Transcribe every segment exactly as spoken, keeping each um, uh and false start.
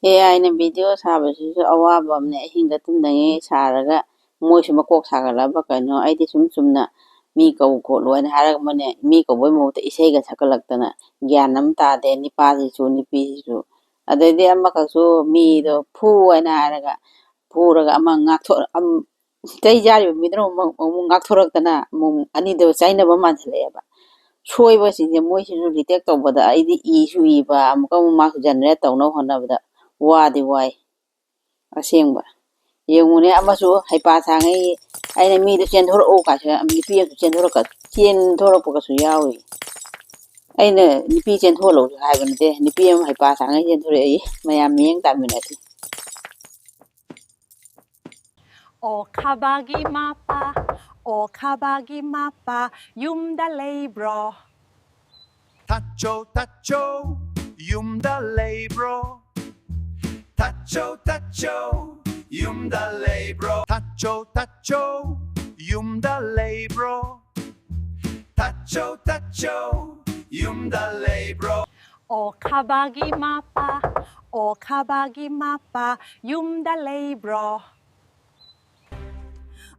ꯑꯦ ꯑꯥꯏꯅ ꯚꯤꯗꯤꯑꯣ ꯁꯥꯕꯁꯤꯁꯨ ꯑꯋꯥꯕ ꯑꯃꯅꯦ꯫ ꯑꯍꯤꯡꯗ ꯇꯨꯝꯗꯉꯩ ꯁꯥꯔꯒ ꯃꯣꯏꯁꯨ ꯃꯀꯣꯛ ꯁꯥꯒꯠꯂꯕ ꯀꯩꯅꯣ꯫ ꯑꯩꯗꯤ ꯁꯨꯝ ꯆꯨꯝꯅ ꯃꯤ ꯀꯧ ꯈꯣꯠꯂꯨ ꯍꯥꯏꯅ ꯍꯥꯏꯔꯒ ꯃꯣꯏꯅ ꯃꯤ ꯀꯧꯕꯩ ꯃꯍꯨꯠꯇ ꯏꯁꯩꯒ ꯁꯛꯀꯠꯂꯛꯇꯅ ꯒ꯭ꯌꯥꯟ ꯑꯃ ꯇꯥꯗꯦ꯫ ꯅꯤꯄꯥꯁꯤꯁꯨ ꯅꯨꯄꯤꯁꯤꯁꯨ꯫ ꯑꯗꯩꯗꯤ ꯑꯃꯈꯛꯁꯨ ꯃꯤꯗꯣ ꯐꯨ ꯍꯥꯏꯅ ꯍꯥꯏꯔꯒ ꯐꯨꯔꯒ ꯑꯃ ꯉꯥꯛꯊꯣꯛ ꯑꯝ- ꯆꯩ ꯆꯥꯔꯤꯕ ꯃꯤꯗꯨꯅ ꯑꯃꯨꯛ ꯑꯃꯨꯛ ꯉꯥꯛꯊꯣꯔꯛꯇꯅ ꯑꯃꯨꯛ ꯑꯅꯤꯗꯣ ꯆꯩꯅꯕ ꯃꯥꯟꯁꯤꯜꯂꯛꯑꯦꯕ꯫ ꯁꯣꯏꯕꯁꯤꯡꯁꯦ ꯃꯣꯏꯁꯤꯁꯨ ꯗꯤꯇꯦꯛ ꯇꯧꯕꯗ ꯑꯩꯗꯤ ꯏꯁꯨ ꯏꯕ, ꯑꯃꯨꯛꯀ ꯑꯃꯨꯛ ꯃꯥꯛꯁꯨ ꯖꯦꯅꯦꯔꯦꯠ ꯇꯧꯅꯕ ꯍꯣꯠꯅꯕꯗ ꯋꯥꯗꯤ ꯋꯥꯏ꯫ ꯑꯁꯦꯡꯕ꯫ ꯌꯦꯡꯉꯨꯅꯦ, ꯑꯃꯁꯨ ꯍꯩꯄꯥ ꯁꯥꯉꯩ ꯑꯩꯅ ꯃꯤꯗꯣ ꯆꯦꯟꯊꯣꯔꯛꯎ ꯀꯥꯏꯁꯨ ꯅꯨꯄꯤ ꯑꯃꯁꯨ ꯆꯦꯟꯊꯣꯔꯛꯀ ꯆꯦꯟꯊꯣꯔꯛꯄꯒꯁꯨ ꯌꯥꯎꯔꯤ꯫ ꯑꯩꯅ ꯅꯨꯄꯤ ꯆꯦꯟꯊꯣꯛꯍꯜꯂꯧꯁꯨ ꯍꯥꯏꯕ ꯅꯠꯇꯦ, ꯅꯨꯄꯤ ꯑꯃ ꯍꯩꯄꯥ ꯁꯥꯉꯩ ꯆꯦꯟꯊꯣꯔꯛꯏ꯫ ꯃꯌꯥꯝ ꯃꯤꯠꯌꯦꯡ ꯇꯥꯃꯤꯟꯅꯁꯤ꯫ ꯑꯣꯈꯥꯕꯒꯤ ꯃꯄꯥ, ꯑꯣꯈꯥꯕꯒꯤ ꯃꯄꯥ, ꯌꯨꯝꯗ ꯂꯩꯕ꯭ꯔꯣ? ꯇꯥꯆꯧ, ꯇꯥꯆꯧ, ꯌꯨꯝꯗ ꯂꯩꯕ꯭ꯔꯣ? ꯇꯥꯆꯧ, ꯇꯥꯆꯧ, ꯌꯨꯝꯗ ꯂꯩꯕ꯭ꯔꯣ? ꯇꯥꯆꯧ, ꯇꯥꯆꯧ, ꯌꯨꯝꯗ ꯂꯩꯕ꯭ꯔꯣ? ꯇꯥꯆꯧ, ꯇꯥꯆꯧ, ꯌꯨꯝꯗ ꯂꯩꯕ꯭ꯔꯣ? ꯑꯣꯈꯥꯕꯒꯤ ꯃꯄꯥ, ꯑꯣꯈꯥꯕꯒꯤ ꯃꯄꯥ, ꯌꯨꯝꯗ ꯂꯩꯕ꯭ꯔꯣ?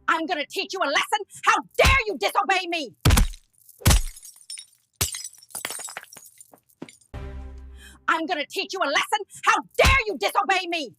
I'm gonna teach you a lesson. How dare you disobey me? I'm gonna teach you a lesson. How dare you disobey me?